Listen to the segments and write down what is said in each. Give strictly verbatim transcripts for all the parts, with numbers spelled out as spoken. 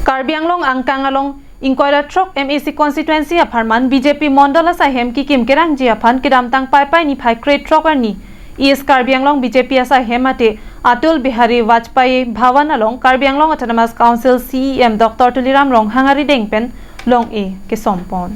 Karbi Anglong angkang along ingkoi ra throk M A C constituency apharman B J P mondol asaihem kekim kerangji aphan kedamtang Paipai niphai krethrok arni East Karbi Anglong B J P asaihem mate Atal Bihari Vajpayee Bhavan along Karbi Anglong Autonomous Council C E M Doctor Tuliram Ronghang arideng pen long-e kesompon.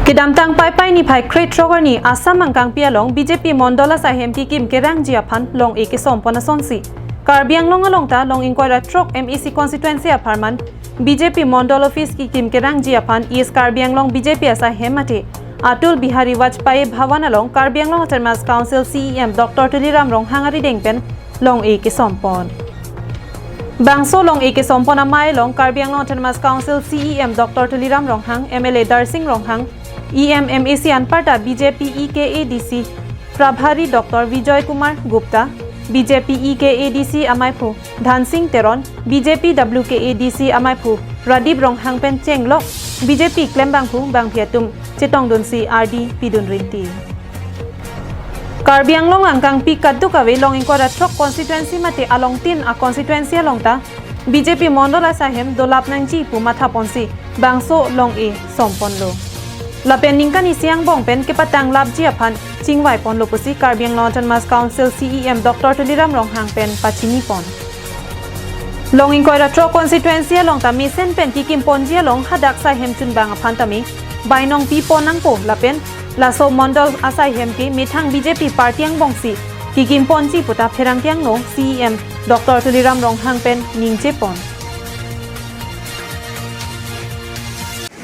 Kedamtang Paipai niphai krethrok arni Assam angkangpi along B J P mondol asaihem kekim kerangji aphan long-e kesompon asonsi Karbi Anglong along ta long ingkoi ra throk M A C constituency apharman B J P mondol office kekim kerangji aphan East Karbi Anglong B J P asaihem mate Atal Bihari Vajpayee Bhavan along Karbi Anglong Autonomous Council C E M Doctor Tuliram Ronghang arideng pen long-e kesompon. Bangso long-e kesompon amei along Karbi Anglong Autonomous Council C E M Doctor Tuliram Ronghang, M L A Darsing Ronghang, E M, M A C anparta B J P E K A D C Prabhari Doctor Vijoy Kumar Gupta, B J P E K A D C amaiphu Dhansing Teron, B J P W K A D C amaiphu Radip Ronghang pen chenglok B J P klembangphu bangphi atum chetongdunsi ardi pidun rinti. Karbi Anglong angkangpi kadokave long ingkoi ra throk constituency mate alongtin a constituency along ta B J P mondol asaihem dolap nangji pu mathaponsi bangso long-e somponlo. Lapen ningkan isi angbong pen kepatanglapji aphan chingvaiponlo pusi Karbi Anglong Autonomous Council C E M Doctor Tuliram Ronghang pen pachinipon. Long ingkoi ra throk constituency along ta mesen pen kekimponji along hadak saihem chunbang aphan tame bainong pipon nangpo lapen laso mondol asaihem ke methang B J P party angbongsi kekimponji pu ta pherangke angno C E M Doctor Tuliram Ronghang pen ningje pon.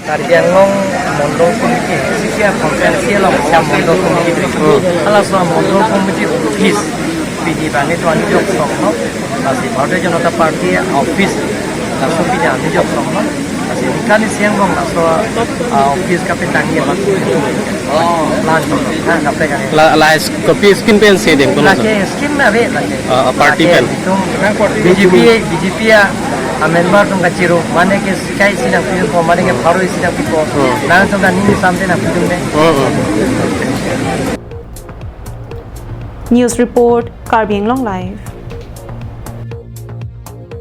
Karbi Anglong Mondol Committee, C C R constituency along sa Mondol Committee. Hmm. Halaso Mondol Committee office pini bang itu anijok songno, lasi Bharatiya Janata Party office, laso pini anijok songno, lasi ningkan isi angbong laso, ah, office kapetangji abang. Oh. Plan to, ha, kape kani. La, la is-, kopi scheme pen si dem kono? Lake scheme ave lake. Ah, ah, party lake pen. Itum B J P, B J P a, a member atum kachiro, mane ke kai isi nangpipo, mane ke pharo isi nangpipo. Hmm. Nangtum kani ni sampe nangpitum ne. Hmm, hmm. News report, Karbi Anglong Live.